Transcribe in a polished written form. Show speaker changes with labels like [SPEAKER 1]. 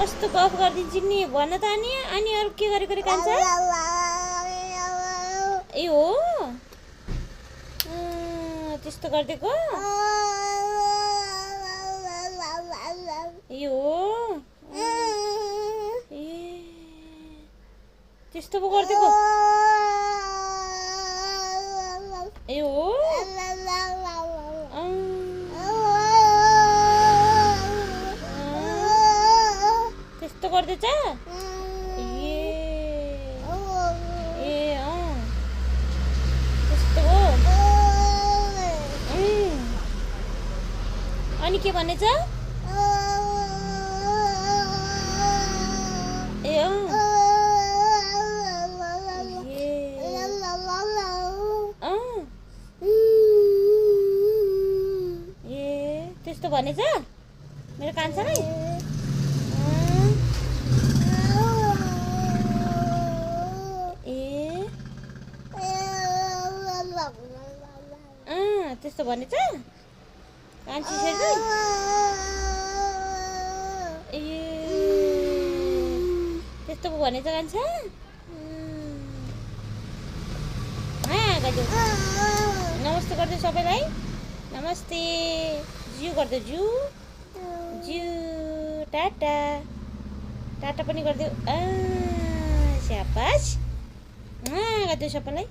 [SPEAKER 1] कस्तो गफ गरिदिन्छु नि भन त अनि अनि अरू के गरेको रे कान्छ ए हो त्यस्तो गरिदिएको ए हो ए त्यस्तो पो गरिदिएको ए हो त्यस्तो गर्दैछ त्यस्तो हो अनि के भनेछ ए त्यस्तो भनेछ मेरो कान्छालाई त्यस्तो भनेछ कान्छी सेर्दै ए त्यस्तो पो भनेछ कान्छा नमस्ते गरिदियो सबैलाई नमस्ते जिउ गरिदियो जिउ जिउ टाटा टाटा पनि गरिदियो स्याबास गरिदियो सबैलाई